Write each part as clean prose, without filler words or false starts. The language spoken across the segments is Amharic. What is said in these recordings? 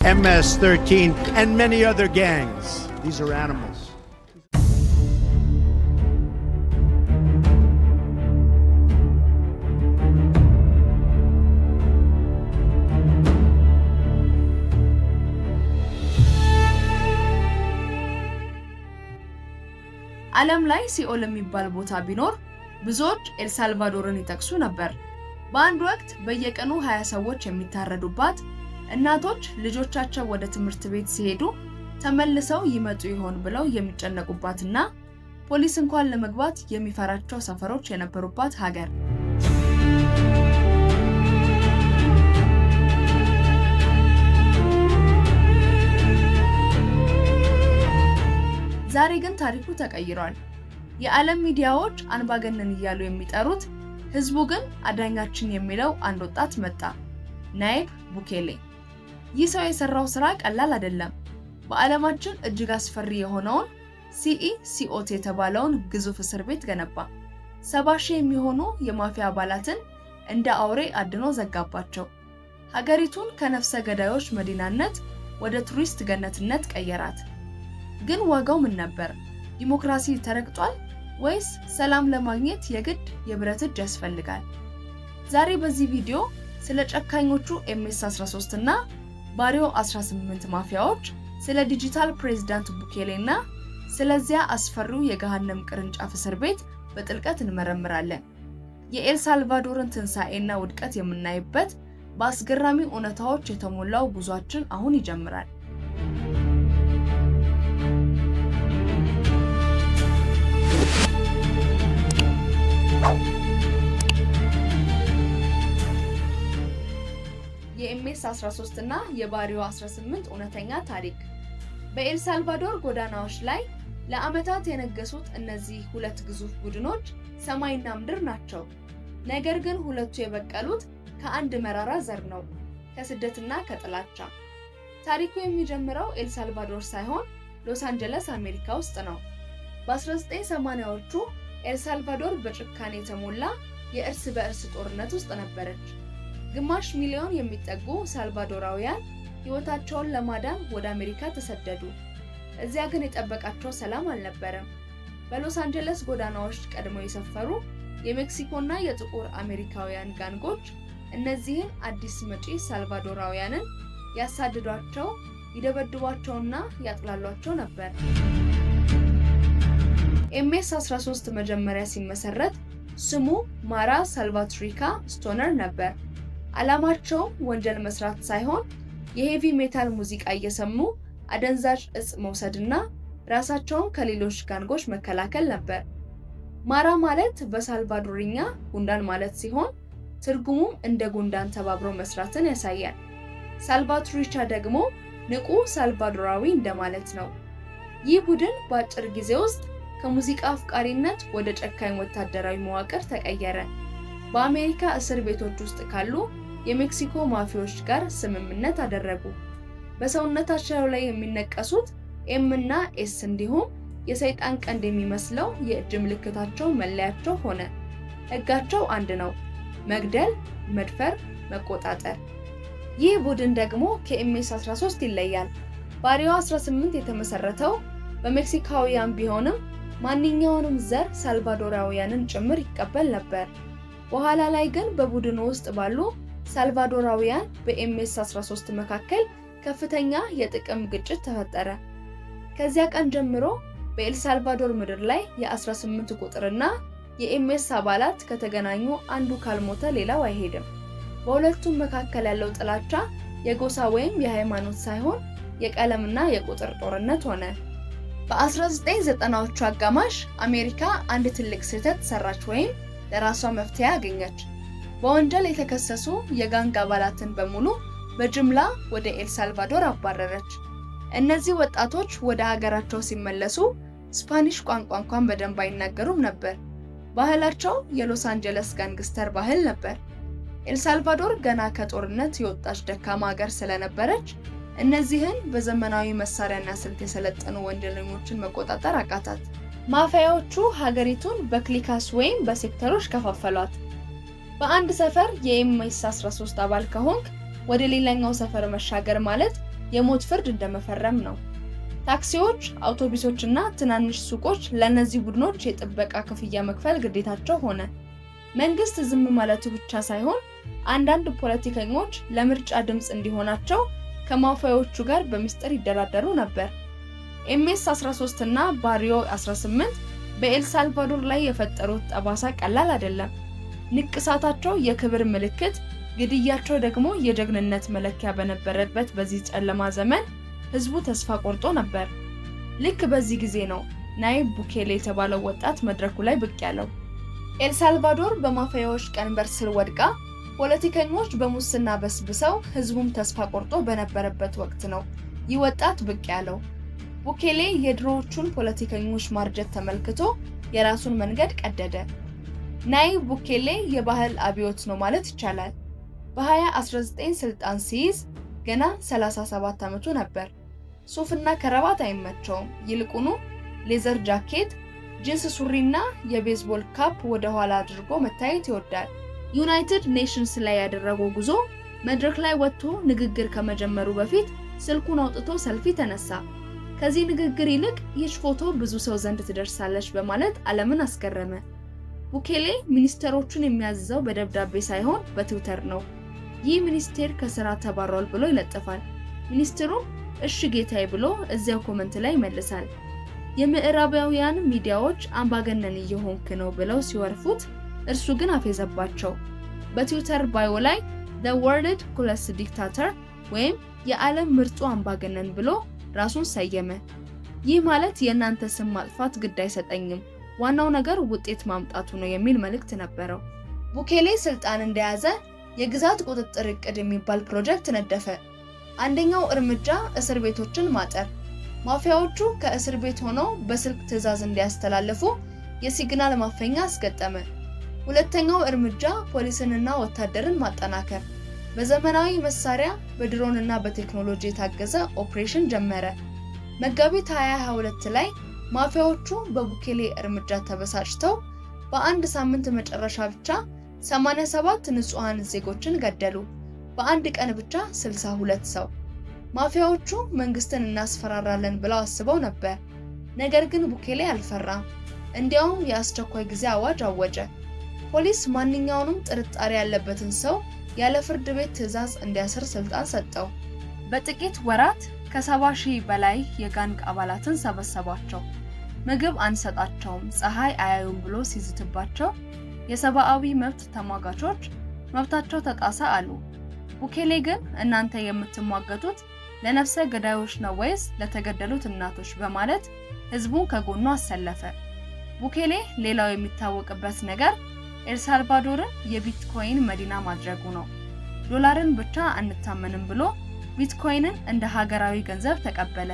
MS 13, and many other gangs. These are animals. ዓለም ላይ ሲኦል የሚባል ቦታ ቢኖር ብዙዎች ኤልሳልቫዶርን ይጠቅሱ ነበር። በአንድ ወቅት በየቀኑ 20 ሰዎች የሚታረዱባት፣ እናቶች ልጆቻቸው ወደ ትምህርት ቤት ሲሄዱ ተመልሰው ይመጡ ይሆን ብለው የሚጨነቁባትና ፖሊስ እንኳን ለመግባት የሚፈራቸው ሰፈሮች የነበሩባት ሀገር። ዛሬ ግን ታሪኩ ተቀይሯል። የዓለም ሚዲያዎች አንባገነን እያሉ የሚጠሩት፣ ህዝቡ ግን አዳኛችን የሚለው አንድ ወጣት መጣ፣ ናይብ ቡኬሌ። ይህ ሰው የሰራው ስራ ቀላል አይደለም። በዓለማችን እጅግ አስፈሪ የሆነውን CECOT የተባለውን ግዙፍ እስር ቤት ገነባ። 70,000 የሚሆኑ የማፊያ አባላትን እንደ አውሬ አድኖ ዘጋባቸው። ሀገሪቱን ከነፍሰ ገዳዮች መዲናነት ወደ ቱሪስት ገነትነት ቀየራት። ግን ዋጋው ምን ነበር? ዲሞክራሲ ተረግጧል ወይስ ሰላም ለማግኘት የግድ የብረት እጅ ያስፈልጋል? ዛሬ በዚህ ቪዲዮ ስለ ጨካኞቹ MS 13 እና ባሪዮ 18 ማፊያዎች፣ ስለ ዲጂታል ፕሬዝዳንት ቡኬሌ እና ስለዚያ አስፈሪው የገሃነም ቅርንጫፍ እስር ቤት በጥልቀት እንመረምራለን። የኤልሳልቫዶርን ትንሣኤና ውድቀት የምናይበት በአስገራሚ እውነታዎች የተሞላው ጉዟችን አሁን ይጀምራል። የ MS 13 እና የባሪዮ 18 እውነተኛ ታሪክ። በኤልሳልቫዶር ጎዳናዎች ላይ ለዓመታት የነገሱት እነዚህ ሁለት ግዙፍ ቡድኖች ሰማይና ምድር ናቸው። ነገር ግን ሁለቱ የበቀሉት ከአንድ መራራ ዘር ነው፣ ከስደትና ከጥላቻ። ታሪኩ የሚጀምረው ኤልሳልቫዶር ሳይሆን ሎስ አንጀለስ አሜሪካ ውስጥ ነው። በ1980ዎቹ ኤልሳልቫዶር በጭካኔ የተሞላ የእርስ በእርስ ጦርነት ውስጥ ነበረች። ግማሽ ሚሊዮን የሚጠጉ ሳልቫዶራውያን ሕይወታቸውን ለማዳን ወደ አሜሪካ ተሰደዱ። እዚያ ግን የጠበቃቸው ሰላም አልነበረም። በሎስ አንጀለስ ጎዳናዎች ቀድመው የሰፈሩ የሜክሲኮና የጥቁር አሜሪካውያን ጋንጎች እነዚህን አዲስ መጪ ሳልቫዶራውያንን ያሳድዷቸው፣ ይደበድቧቸውና ያጥላሏቸው ነበር። MS 13 መጀመሪያ ሲመሰረት ስሙ ማራ ሳልቫትሪካ ስቶነር ነበር። ዓላማቸውም ወንጀል መስራት ሳይሆን የ heavy metal ሙዚቃ እየሰሙ አደንዛዥ እጽ መውሰድና ራሳቸውን ከሌሎች ጋንጎች መከላከል ነበር። ማራ ማለት በሳልቫዶርኛ ጉንዳን ማለት ሲሆን ትርጉሙም እንደ ጉንዳን ተባብሮ መስራትን ያሳያል። ሳልቫትሪቻ ደግሞ ንቁ ሳልቫዶራዊ እንደማለት ነው። ይህ ቡድን በአጭር ጊዜ ውስጥ ከሙዚቃ አፍቃሪነት ወደ ጨካኝ ወታደራዊ መዋቅር ተቀየረ። በአሜሪካ እስር ቤቶች ውስጥ ካሉ የሜክሲኮ ማፊያዎች ጋር ስምምነት አደረጉ። በሰውነታቸው ላይ የሚነቀሱት M እና S እንዲሁም የሰይጣን ቀንድ የሚመስለው የእጅ ምልክታቸው መለያቸው ሆነ። ሕጋቸው አንድ ነው፣ መግደል፣ መድፈር፣ መቆጣጠር። ይህ ቡድን ደግሞ ከ MS 13 ይለያል። ባሪዮ 18 የተመሰረተው በሜክሲካውያን ቢሆንም ማንኛውንም ዘር ሳልቫዶራውያንን ጭምር ይቀበል ነበር። በኋላ ላይ ግን በቡድኑ ውስጥ ባሉ ሳልቫዶራውያን በ MS 13 መካከል ከፍተኛ የጥቅም ግጭት ተፈጠረ። ከዚያ ቀን ጀምሮ በኤልሳልቫዶር ምድር ላይ የ18 ቁጥርና የ MS አባላት ከተገናኙ አንዱ ካልሞተ ሌላው አይሄድም። በሁለቱም መካከል ያለው ጥላቻ የጎሳ ወይም የሃይማኖት ሳይሆን የቀለምና የቁጥር ጦርነት ሆነ። በ1990ዎቹ አጋማሽ አሜሪካ አንድ ትልቅ ስህተት ሰራች ወይም ለራሷ መፍትሄ አገኘች። በወንጀል የተከሰሱ የ gang አባላትን በሙሉ በጅምላ ወደ ኤልሳልቫዶር አባረረች። እነዚህ ወጣቶች ወደ ሀገራቸው ሲመለሱ ስፓኒሽ ቋንቋ እንኳን በደንብ አይናገሩም ነበር። ባህላቸው የሎስ አንጀለስ gangster ባህል ነበር። ኤልሳልቫዶር ገና ከጦርነት የወጣች ደካማ ሀገር ስለነበረች እነዚህን በዘመናዊ መሳሪያና ስልት የሰለጠኑ ወንጀለኞችን መቆጣጠር አቃታት። ማፊያዎቹ ሀገሪቱን በ cliques ወይም በሴክተሮች ከፋፈሏት። በአንድ ሰፈር የ MS 13 አባል ከሆንክ ወደ ሌላኛው ሰፈር መሻገር ማለት የሞት ፍርድ እንደመፈረም ነው። ታክሲዎች፣ አውቶቡሶችና ትናንሽ ሱቆች ለእነዚህ ቡድኖች የጥበቃ ክፍያ መክፈል ግዴታቸው ሆነ። መንግስት ዝም ማለቱ ብቻ ሳይሆን አንዳንድ ፖለቲከኞች ለምርጫ ድምፅ እንዲሆናቸው ከማፊያዎቹ ጋር በሚስጥር ይደራደሩ ነበር። ኤምኤስ 13 እና ባሪዮ 18 በኤልሳልቫዶር ላይ የፈጠሩት ጠባሳ ቀላል አይደለም። ንቅሳታቸው የክብር ምልክት፣ ግድያቸው ደግሞ የጀግንነት መለኪያ በነበረበት በዚህ ጨለማ ዘመን ህዝቡ ተስፋ ቆርጦ ነበር። ልክ በዚህ ጊዜ ነው ናይብ ቡኬሌ የተባለው ወጣት መድረኩ ላይ ብቅ ያለው። ኤልሳልቫዶር በማፊያዎች ቀንበር ስር ወድቃ፣ ፖለቲከኞች በሙስና በስብሰው፣ ህዝቡም ተስፋ ቆርጦ በነበረበት ወቅት ነው ይህ ወጣት ብቅ ያለው። ቡኬሌ የድሮዎቹን ፖለቲከኞች ማርጀት ተመልክቶ የራሱን መንገድ ቀደደ። ናይብ ቡኬሌ የባህል አብዮት ነው ማለት ይቻላል። በ2019 ስልጣን ሲይዝ ገና 37 ዓመቱ ነበር። ሱፍና ከረባት አይመቸውም። ይልቁኑ leather ጃኬት፣ ጂንስ ሱሪና የ baseball cap ወደ ኋላ አድርጎ መታየት ይወዳል። United Nations ላይ ያደረገው ጉዞ መድረክ ላይ ወጥቶ ንግግር ከመጀመሩ በፊት ስልኩን አውጥቶ ሰልፊ ተነሳ። ከዚህ ንግግር ይልቅ ይህች ፎቶ ብዙ ሰው ዘንድ ትደርሳለች በማለት ዓለምን አስገረመ። ቡኬሌ ሚኒስተሮቹን የሚያዝዘው በደብዳቤ ሳይሆን በትዊተር ነው። ይህ ሚኒስቴር ከስራ ተባሯል ብሎ ይለጥፋል። ሚኒስትሩ እሺ ጌታዬ ብሎ እዚያው comment ላይ ይመልሳል። የምዕራባውያን ሚዲያዎች አምባገነን እየሆንክ ነው ብለው ሲወርፉት፣ እርሱ ግን አፌዘባቸው። በትዊተር bio ላይ "the world coolest dictator" ወይም የዓለም ምርጡ አምባገነን ብሎ ራሱን ሰየመ። ይህ ማለት የእናንተ ስም ማጥፋት ግድ አይሰጠኝም፣ ዋናው ነገር ውጤት ማምጣቱ ነው የሚል መልእክት ነበረው። ቡኬሌ ስልጣን እንደያዘ የግዛት ቁጥጥር እቅድ የሚባል ፕሮጀክት ነደፈ። አንደኛው እርምጃ እስር ቤቶችን ማጠር፣ ማፊያዎቹ ከእስር ቤት ሆነው በስልክ ትዕዛዝ እንዲያስተላልፉ የ signal ማፈኛ አስገጠመ። ሁለተኛው እርምጃ ፖሊስንና ወታደርን ማጠናከር፣ በዘመናዊ መሳሪያ፣ በድሮንና በቴክኖሎጂ የታገዘ ኦፕሬሽን ጀመረ። መጋቢት 2022 ላይ ማፊያዎቹ በቡኬሌ እርምጃ ተበሳጭተው በአንድ ሳምንት መጨረሻ ብቻ 87 ንጹሐን ዜጎችን ገደሉ። በአንድ ቀን ብቻ 62 ሰው። ማፊያዎቹ መንግስትን እናስፈራራለን ብለው አስበው ነበር። ነገር ግን ቡኬሌ አልፈራም። እንዲያውም የአስቸኳይ ጊዜ አዋጅ አወጀ። ፖሊስ ማንኛውንም ጥርጣሬ ያለበትን ሰው ያለ ፍርድ ቤት ትዕዛዝ እንዲያስር ስልጣን ሰጠው። በጥቂት ወራት ከ70,000 በላይ የ gang አባላትን ሰበሰባቸው። ምግብ አንሰጣቸውም፣ ፀሐይ አያዩም ብሎ ሲዝትባቸው የሰብአዊ መብት ተሟጋቾች መብታቸው ተጣሰ አሉ። ቡኬሌ ግን እናንተ የምትሟገቱት ለነፍሰ ገዳዮች ነው ወይስ ለተገደሉት እናቶች በማለት ህዝቡን ከጎኑ አሰለፈ። ቡኬሌ ሌላው የሚታወቅበት ነገር ኤልሳልቫዶርን የቢትኮይን መዲና ማድረጉ ነው። ዶላርን ብቻ አንታመንም ብሎ ቢትኮይንን እንደ ሀገራዊ ገንዘብ ተቀበለ።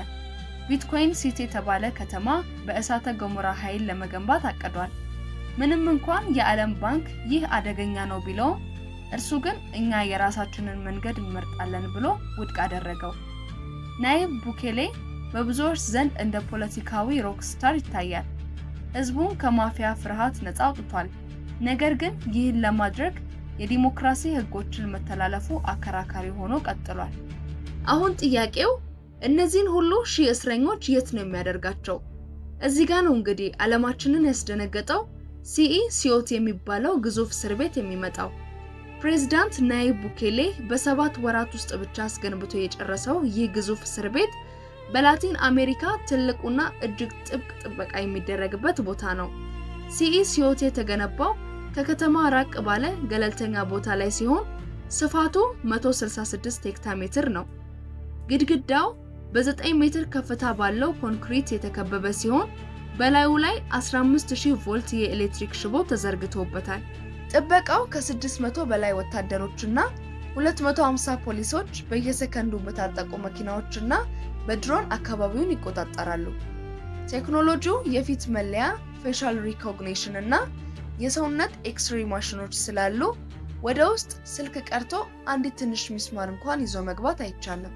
Bitcoin City የተባለ ከተማ በእሳተ ገሞራ ኃይል ለመገንባት አቅዷል። ምንም እንኳን የዓለም ባንክ ይህ አደገኛ ነው ቢለውም፣ እርሱ ግን እኛ የራሳችንን መንገድ እንመርጣለን ብሎ ውድቅ አደረገው። ናይብ ቡኬሌ በብዙዎች ዘንድ እንደ ፖለቲካዊ rockstar ይታያል። ህዝቡን ከማፊያ ፍርሃት ነፃ አውጥቷል። ነገር ግን ይህን ለማድረግ የዲሞክራሲ ህጎችን መተላለፉ አከራካሪ ሆኖ ቀጥሏል። አሁን ጥያቄው እነዚህን ሁሉ ሺህ እስረኞች የት ነው የሚያደርጋቸው? እዚህ ጋ ነው እንግዲህ ዓለማችንን ያስደነገጠው ሲኢ ሲዮት የሚባለው ግዙፍ እስር ቤት የሚመጣው። ፕሬዝዳንት ናይብ ቡኬሌ በ7 ወራት ውስጥ ብቻ አስገንብቶ የጨረሰው ይህ ግዙፍ እስር ቤት በላቲን አሜሪካ ትልቁና እጅግ ጥብቅ ጥበቃ የሚደረግበት ቦታ ነው። ሲኢ ሲዮት የተገነባው ከከተማ ራቅ ባለ ገለልተኛ ቦታ ላይ ሲሆን ስፋቱ 166 ሄክታር ሜትር ነው። ግድግዳው በ9 ሜትር ከፍታ ባለው ኮንክሪት የተከበበ ሲሆን በላዩ ላይ 15000 ቮልት የኤሌክትሪክ ሽቦ ተዘርግቶበታል። ጥበቃው ከ600 በላይ ወታደሮችና 250 ፖሊሶች በየሰከንዱ በታጠቁ መኪናዎችና በድሮን አካባቢውን ይቆጣጠራሉ። ቴክኖሎጂው የፊት መለያ facial recognition እና የሰውነት ኤክስሬ ማሽኖች ስላሉ ወደ ውስጥ ስልክ ቀርቶ አንዲት ትንሽ ሚስማር እንኳን ይዞ መግባት አይቻልም።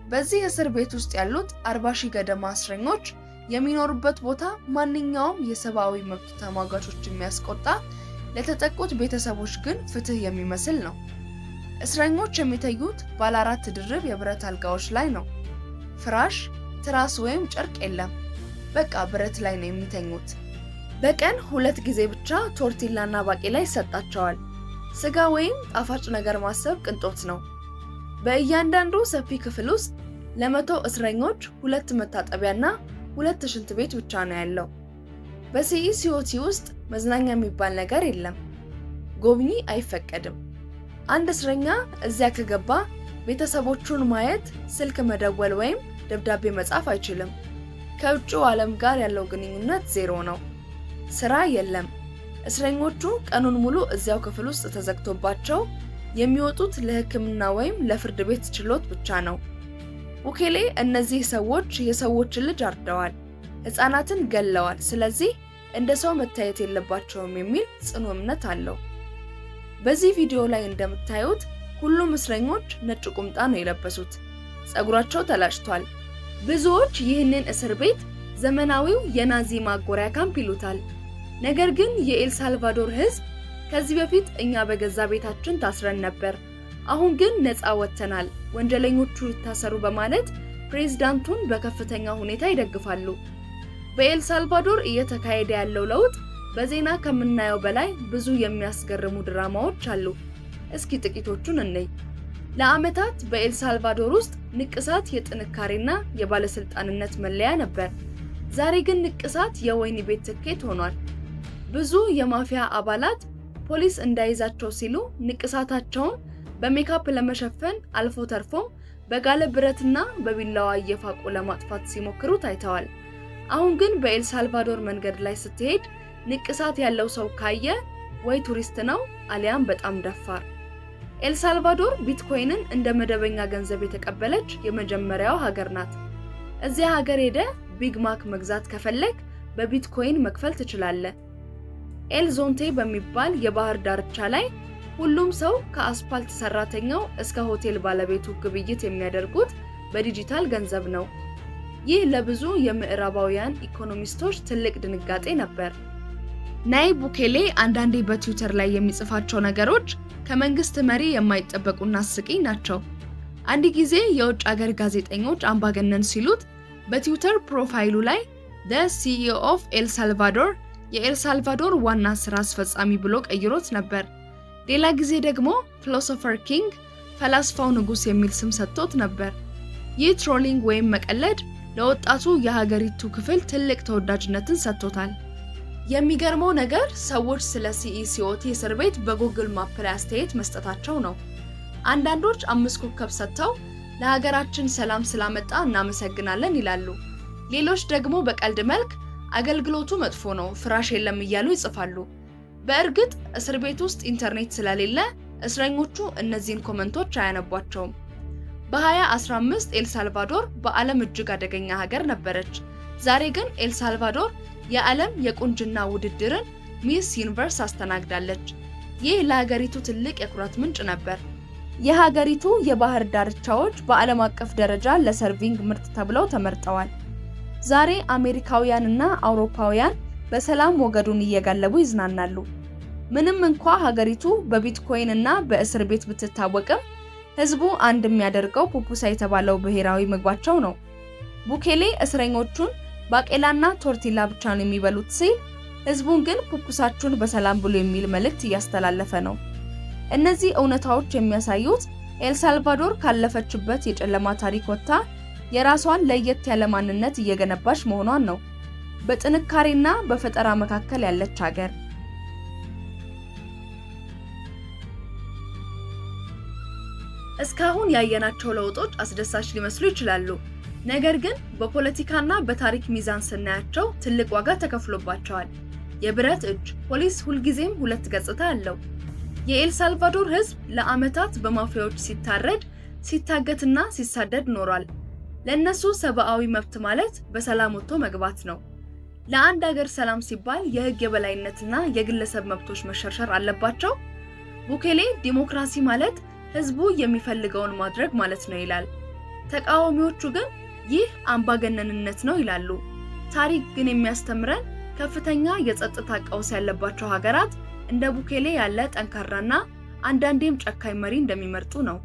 በዚህ እስር ቤት ውስጥ ያሉት 40,000 ገደማ እስረኞች የሚኖሩበት ቦታ ማንኛውም የሰብአዊ መብት ተሟጋቾች የሚያስቆጣ፣ ለተጠቁት ቤተሰቦች ግን ፍትህ የሚመስል ነው። እስረኞች የሚተኙት ባለ አራት ድርብ የብረት አልጋዎች ላይ ነው። ፍራሽ፣ ትራስ ወይም ጨርቅ የለም። በቃ ብረት ላይ ነው የሚተኙት። በቀን ሁለት ጊዜ ብቻ ቶርቲላና ባቄላ ይሰጣቸዋል። ስጋ ወይም ጣፋጭ ነገር ማሰብ ቅንጦት ነው። በእያንዳንዱ ሰፊ ክፍል ውስጥ ለ100 እስረኞች ሁለት መታጠቢያና ሁለት ሽንት ቤት ብቻ ነው ያለው። በ CECOT ውስጥ መዝናኛ የሚባል ነገር የለም። ጎብኚ አይፈቀድም። አንድ እስረኛ እዚያ ከገባ ቤተሰቦቹን ማየት፣ ስልክ መደወል ወይም ደብዳቤ መጻፍ አይችልም። ከውጭው ዓለም ጋር ያለው ግንኙነት ዜሮ ነው። ስራ የለም። እስረኞቹ ቀኑን ሙሉ እዚያው ክፍል ውስጥ ተዘግቶባቸው የሚወጡት ለሕክምና ወይም ለፍርድ ቤት ችሎት ብቻ ነው። ቡኬሌ እነዚህ ሰዎች የሰዎችን ልጅ አርደዋል፣ ሕፃናትን ገለዋል፣ ስለዚህ እንደ ሰው መታየት የለባቸውም የሚል ጽኑ እምነት አለው። በዚህ ቪዲዮ ላይ እንደምታዩት ሁሉም እስረኞች ነጭ ቁምጣ ነው የለበሱት። ፀጉራቸው ተላጭቷል። ብዙዎች ይህንን እስር ቤት ዘመናዊው የናዚ ማጎሪያ ካምፕ ይሉታል። ነገር ግን የኤልሳልቫዶር ሕዝብ ከዚህ በፊት እኛ በገዛ ቤታችን ታስረን ነበር፣ አሁን ግን ነፃ ወጥተናል፣ ወንጀለኞቹ ይታሰሩ በማለት ፕሬዝዳንቱን በከፍተኛ ሁኔታ ይደግፋሉ። በኤልሳልቫዶር እየተካሄደ ያለው ለውጥ በዜና ከምናየው በላይ ብዙ የሚያስገርሙ ድራማዎች አሉ። እስኪ ጥቂቶቹን እንይ። ለዓመታት በኤልሳልቫዶር ውስጥ ንቅሳት የጥንካሬና የባለስልጣንነት መለያ ነበር። ዛሬ ግን ንቅሳት የወህኒ ቤት ትኬት ሆኗል። ብዙ የማፊያ አባላት ፖሊስ እንዳይዛቸው ሲሉ ንቅሳታቸውን በሜካፕ ለመሸፈን አልፎ ተርፎም በጋለ ብረትና በቢላዋ እየፋቁ ለማጥፋት ሲሞክሩ ታይተዋል። አሁን ግን በኤልሳልቫዶር መንገድ ላይ ስትሄድ ንቅሳት ያለው ሰው ካየ ወይ ቱሪስት ነው አሊያም በጣም ደፋር። ኤልሳልቫዶር ቢትኮይንን እንደ መደበኛ ገንዘብ የተቀበለች የመጀመሪያው ሀገር ናት። እዚያ ሀገር ሄደህ Big Mac መግዛት ከፈለግክ በቢትኮይን መክፈል ትችላለህ። ኤል ዞንቴ በሚባል የባህር ዳርቻ ላይ ሁሉም ሰው ከአስፓልት ሰራተኛው እስከ ሆቴል ባለቤቱ ግብይት የሚያደርጉት በዲጂታል ገንዘብ ነው። ይህ ለብዙ የምዕራባውያን ኢኮኖሚስቶች ትልቅ ድንጋጤ ነበር። ናይብ ቡኬሌ አንዳንዴ በትዊተር ላይ የሚጽፋቸው ነገሮች ከመንግስት መሪ የማይጠበቁና አስቂኝ ናቸው። አንድ ጊዜ የውጭ አገር ጋዜጠኞች አምባገነን ሲሉት በትዊተር profile ኡ ላይ "the CEO of El Salvador" የኤልሳልቫዶር ዋና ስራ አስፈጻሚ ብሎ ቀይሮት ነበር። ሌላ ጊዜ ደግሞ "philosopher king" ፈላስፋው ንጉስ የሚል ስም ሰጥቶት ነበር። ይህ trolling ወይም መቀለድ ለወጣቱ የሀገሪቱ ክፍል ትልቅ ተወዳጅነትን ሰጥቶታል። የሚገርመው ነገር ሰዎች ስለ CECOT እስር ቤት በ Google Map ላይ አስተያየት መስጠታቸው ነው። አንዳንዶች 5 ኮከብ ሰጥተው ለሀገራችን ሰላም ስላመጣ እናመሰግናለን ይላሉ። ሌሎች ደግሞ በቀልድ መልክ አገልግሎቱ መጥፎ ነው፣ ፍራሽ የለም እያሉ ይጽፋሉ። በእርግጥ እስር ቤት ውስጥ ኢንተርኔት ስለሌለ እስረኞቹ እነዚህን comment ኦች አያነቧቸውም። በ2015 ኤልሳልቫዶር በዓለም እጅግ አደገኛ ሀገር ነበረች። ዛሬ ግን ኤልሳልቫዶር የዓለም የቁንጅና ውድድርን Miss Universe አስተናግዳለች። ይህ ለሀገሪቱ ትልቅ የኩራት ምንጭ ነበር። የሀገሪቱ የባህር ዳርቻዎች በዓለም አቀፍ ደረጃ ለ surfing ምርጥ ተብለው ተመርጠዋል። ዛሬ አሜሪካውያንና አውሮፓውያን በሰላም ሞገዱን እየጋለቡ ይዝናናሉ። ምንም እንኳ ሀገሪቱ በቢትኮይን እና በእስር ቤት ብትታወቅም ህዝቡ አንድ የሚያደርገው ፑፑሳ የተባለው ብሔራዊ ምግባቸው ነው። ቡኬሌ እስረኞቹን ባቄላና ቶርቲላ ብቻ ነው የሚበሉት ሲል፣ ህዝቡን ግን ፑፑሳችሁን በሰላም ብሉ የሚል መልእክት እያስተላለፈ ነው። እነዚህ እውነታዎች የሚያሳዩት ኤልሳልቫዶር ካለፈችበት የጨለማ ታሪክ ወጥታ የራሷን ለየት ያለ ማንነት እየገነባች መሆኗን ነው። በጥንካሬና በፈጠራ መካከል ያለች ሀገር። እስካሁን ያየናቸው ለውጦች አስደሳች ሊመስሉ ይችላሉ። ነገር ግን በፖለቲካና በታሪክ ሚዛን ስናያቸው ትልቅ ዋጋ ተከፍሎባቸዋል። የብረት እጅ ፖሊስ ሁልጊዜም ሁለት ገጽታ አለው። የኤልሳልቫዶር ሕዝብ ለዓመታት በማፊያዎች ሲታረድ፣ ሲታገትና ሲሳደድ ኖሯል። ለእነሱ ሰብአዊ መብት ማለት በሰላም ወጥቶ መግባት ነው። ለአንድ ሀገር ሰላም ሲባል የህግ የበላይነትና የግለሰብ መብቶች መሸርሸር አለባቸው። ቡኬሌ ዲሞክራሲ ማለት ህዝቡ የሚፈልገውን ማድረግ ማለት ነው ይላል። ተቃዋሚዎቹ ግን ይህ አምባገነንነት ነው ይላሉ። ታሪክ ግን የሚያስተምረን ከፍተኛ የጸጥታ ቀውስ ያለባቸው ሀገራት እንደ ቡኬሌ ያለ ጠንካራና አንዳንዴም ጨካኝ መሪ እንደሚመርጡ ነው።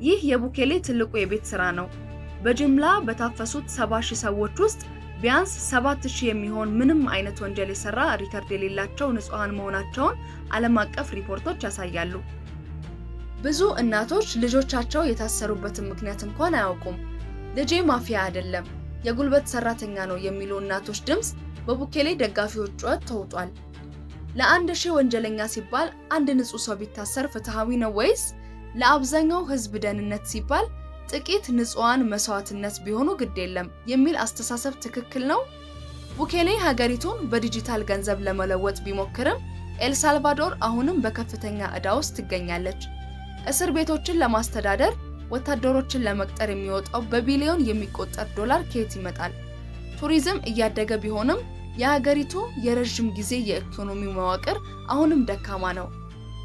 ይህ የቡኬሌ ትልቁ የቤት ስራ ነው። በጅምላ በታፈሱት 70,000 ሰዎች ውስጥ ቢያንስ 7,000 የሚሆን ምንም አይነት ወንጀል የሰራ ሪከርድ የሌላቸው ንጹሐን መሆናቸውን ዓለም አቀፍ ሪፖርቶች ያሳያሉ። ብዙ እናቶች ልጆቻቸው የታሰሩበትን ምክንያት እንኳን አያውቁም። "ልጄ ማፊያ አይደለም፣ የጉልበት ሰራተኛ ነው" የሚሉ እናቶች ድምፅ በቡኬሌ ደጋፊዎች ጩኸት ተውጧል። ለ1,000 ወንጀለኛ ሲባል አንድ ንጹህ ሰው ቢታሰር ፍትሃዊ ነው ወይስ ለአብዛኛው ሕዝብ ደህንነት ሲባል ጥቂት ንጹሐን መስዋዕትነት ቢሆኑ ግድ የለም የሚል አስተሳሰብ ትክክል ነው? ቡኬሌ ሀገሪቱን በዲጂታል ገንዘብ ለመለወጥ ቢሞክርም ኤልሳልቫዶር አሁንም በከፍተኛ ዕዳ ውስጥ ትገኛለች። እስር ቤቶችን ለማስተዳደር፣ ወታደሮችን ለመቅጠር የሚወጣው በቢሊዮን የሚቆጠር ዶላር ከየት ይመጣል? ቱሪዝም እያደገ ቢሆንም የሀገሪቱ የረዥም ጊዜ የኢኮኖሚ መዋቅር አሁንም ደካማ ነው።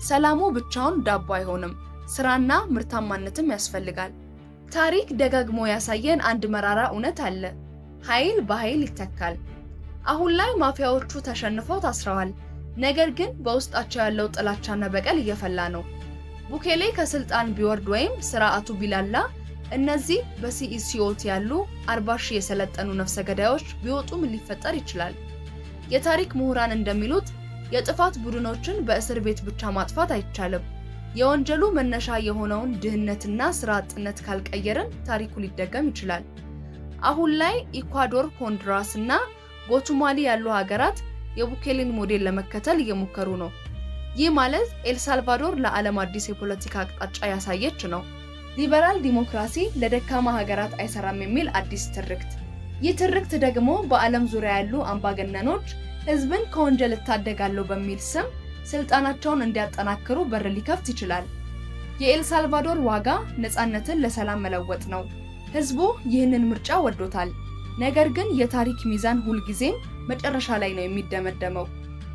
ሰላሙ ብቻውን ዳቦ አይሆንም፣ ስራና ምርታማነትም ያስፈልጋል። ታሪክ ደጋግሞ ያሳየን አንድ መራራ እውነት አለ። ኃይል በኃይል ይተካል። አሁን ላይ ማፊያዎቹ ተሸንፈው ታስረዋል። ነገር ግን በውስጣቸው ያለው ጥላቻና በቀል እየፈላ ነው። ቡኬሌ ከስልጣን ቢወርድ ወይም ስርዓቱ ቢላላ እነዚህ በሲኢሲኦት ያሉ 40,000 የሰለጠኑ ነፍሰ ገዳዮች ቢወጡ ምን ሊፈጠር ይችላል? የታሪክ ምሁራን እንደሚሉት የጥፋት ቡድኖችን በእስር ቤት ብቻ ማጥፋት አይቻልም። የወንጀሉ መነሻ የሆነውን ድህነትና ስራ አጥነት ካልቀየርን ታሪኩ ሊደገም ይችላል። አሁን ላይ ኢኳዶር፣ ሆንዱራስ እና ጓቲማላ ያሉ ሀገራት የቡኬሌን ሞዴል ለመከተል እየሞከሩ ነው። ይህ ማለት ኤልሳልቫዶር ለዓለም አዲስ የፖለቲካ አቅጣጫ ያሳየች ነው። ሊበራል ዲሞክራሲ ለደካማ ሀገራት አይሰራም የሚል አዲስ ትርክት። ይህ ትርክት ደግሞ በዓለም ዙሪያ ያሉ አምባገነኖች ህዝብን ከወንጀል እታደጋለሁ በሚል ስም ስልጣናቸውን እንዲያጠናክሩ በር ሊከፍት ይችላል። የኤልሳልቫዶር ዋጋ ነፃነትን ለሰላም መለወጥ ነው። ህዝቡ ይህንን ምርጫ ወዶታል። ነገር ግን የታሪክ ሚዛን ሁልጊዜም መጨረሻ ላይ ነው የሚደመደመው።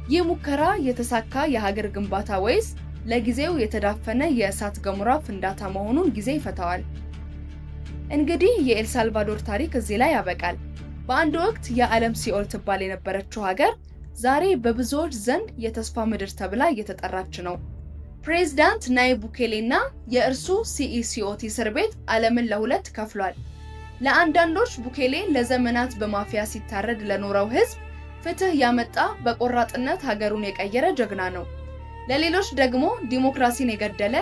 ይህ ሙከራ የተሳካ የሀገር ግንባታ ወይስ ለጊዜው የተዳፈነ የእሳት ገሞራ ፍንዳታ መሆኑን ጊዜ ይፈታዋል። እንግዲህ የኤልሳልቫዶር ታሪክ እዚህ ላይ ያበቃል። በአንድ ወቅት የዓለም ሲኦል ትባል የነበረችው ሀገር ዛሬ በብዙዎች ዘንድ የተስፋ ምድር ተብላ እየተጠራች ነው። ፕሬዝዳንት ናይብ ቡኬሌና የእርሱ ሲኢሲኦቲ እስር ቤት ዓለምን ለሁለት ከፍሏል። ለአንዳንዶች ቡኬሌ ለዘመናት በማፊያ ሲታረድ ለኖረው ህዝብ ፍትህ ያመጣ፣ በቆራጥነት ሀገሩን የቀየረ ጀግና ነው። ለሌሎች ደግሞ ዲሞክራሲን የገደለ፣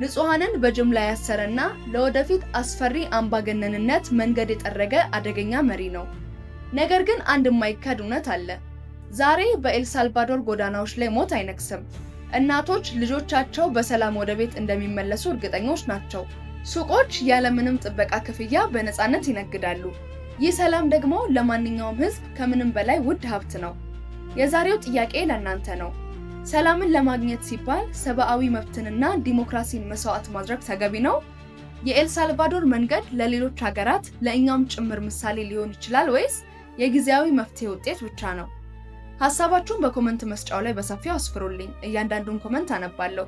ንጹሐንን በጅምላ ያሰረና ለወደፊት አስፈሪ አምባገነንነት መንገድ የጠረገ አደገኛ መሪ ነው። ነገር ግን አንድ የማይካድ እውነት አለ። ዛሬ በኤልሳልቫዶር ጎዳናዎች ላይ ሞት አይነግስም። እናቶች ልጆቻቸው በሰላም ወደ ቤት እንደሚመለሱ እርግጠኞች ናቸው። ሱቆች ያለምንም ጥበቃ ክፍያ በነፃነት ይነግዳሉ። ይህ ሰላም ደግሞ ለማንኛውም ሕዝብ ከምንም በላይ ውድ ሀብት ነው። የዛሬው ጥያቄ ለእናንተ ነው። ሰላምን ለማግኘት ሲባል ሰብአዊ መብትንና ዲሞክራሲን መስዋዕት ማድረግ ተገቢ ነው? የኤልሳልቫዶር መንገድ ለሌሎች ሀገራት፣ ለእኛም ጭምር ምሳሌ ሊሆን ይችላል ወይስ የጊዜያዊ መፍትሄ ውጤት ብቻ ነው? ሀሳባችሁን በ comment መስጫው ላይ በሰፊው አስፍሩልኝ። እያንዳንዱን comment አነባለሁ።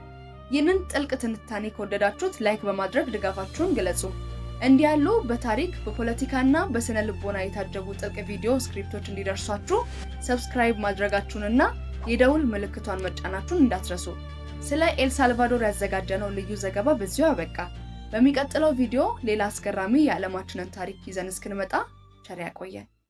ይህንን ጥልቅ ትንታኔ ከወደዳችሁት like በማድረግ ድጋፋችሁን ግለጹ። እንዲህ ያሉ በታሪክ፣ በፖለቲካና በስነ ልቦና የታጀቡ ጥልቅ ቪዲዮ script ኦች እንዲደርሷችሁ subscribe ማድረጋችሁንና የደውል ምልክቷን መጫናችሁን እንዳትረሱ። ስለ ኤልሳልቫዶር ያዘጋጀነው ልዩ ዘገባ በዚሁ አበቃ። በሚቀጥለው ቪዲዮ ሌላ አስገራሚ የዓለማችንን ታሪክ ይዘን እስክንመጣ ቸር ያቆየን።